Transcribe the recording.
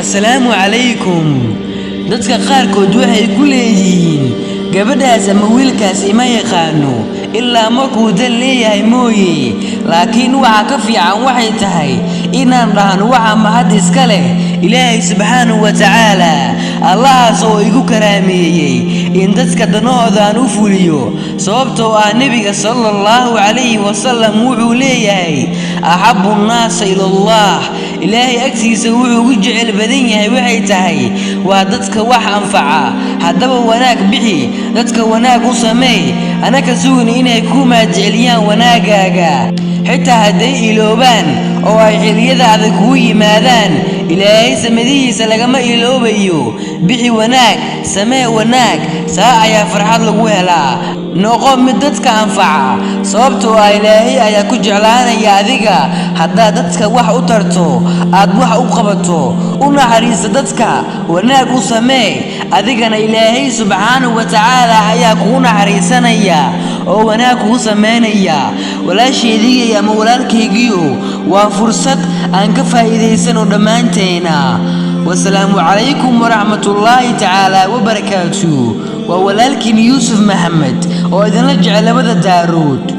Assalaamu calaykum. Dadka qaarkood waxay ku leeyihiin, "Gabadhaas ama wiilkaas ima yaqaano ilaa markuu dan leeyahay mooye." Laakiin waxa ka fiican waxay tahay inaan dhahno, "Waxa mahad iska leh Ilaahay subxaanahu wa tacaala, Allahaas oo igu karaameeyey in dadka danahooda aan u fuliyo." Sababtoo ah Nebiga sala Allahu calayhi wasalam wuxuu leeyahay, "أحب الناس إلى الله", Ilaahay agtiisa wuxuu ugu jecel badan yahay waxay tahay waa dadka wax anfaca. Haddaba wanaag bixi, dadka wanaag u sameey, anaka sugin inay ku mahadceliyaan wanaagaaga. Xitaa hadday iloobaan oo ay xilliyada adag kugu yimaadaan, Ilaahay samadihiisa lagama iloobayo. Bixi wanaag, samee wanaag, saa ayaa farxad lagu helaa. Noqo mid dadka anfaca, sababtoo ah Ilaahay ayaa ku jeclaanaya adiga haddaad dadka wax u tarto, aad wax u qabato. U naxariista dadka, wanaag u samee, adigana Ilaahay subxaanahu wa tacaala ayaa kugu naxariisanaya oo wanaag kugu sameynaya. Walaasheedigay ama walaalkaygiyo, waa fursad aan ka faa'iidaysano dhammaanteena. Wasalaamu calaykum waraxmatullaahi tacaala wabarakaatu. Waa walaalkiin Yuusuf Maxamed oo idinla jecel labada daarood.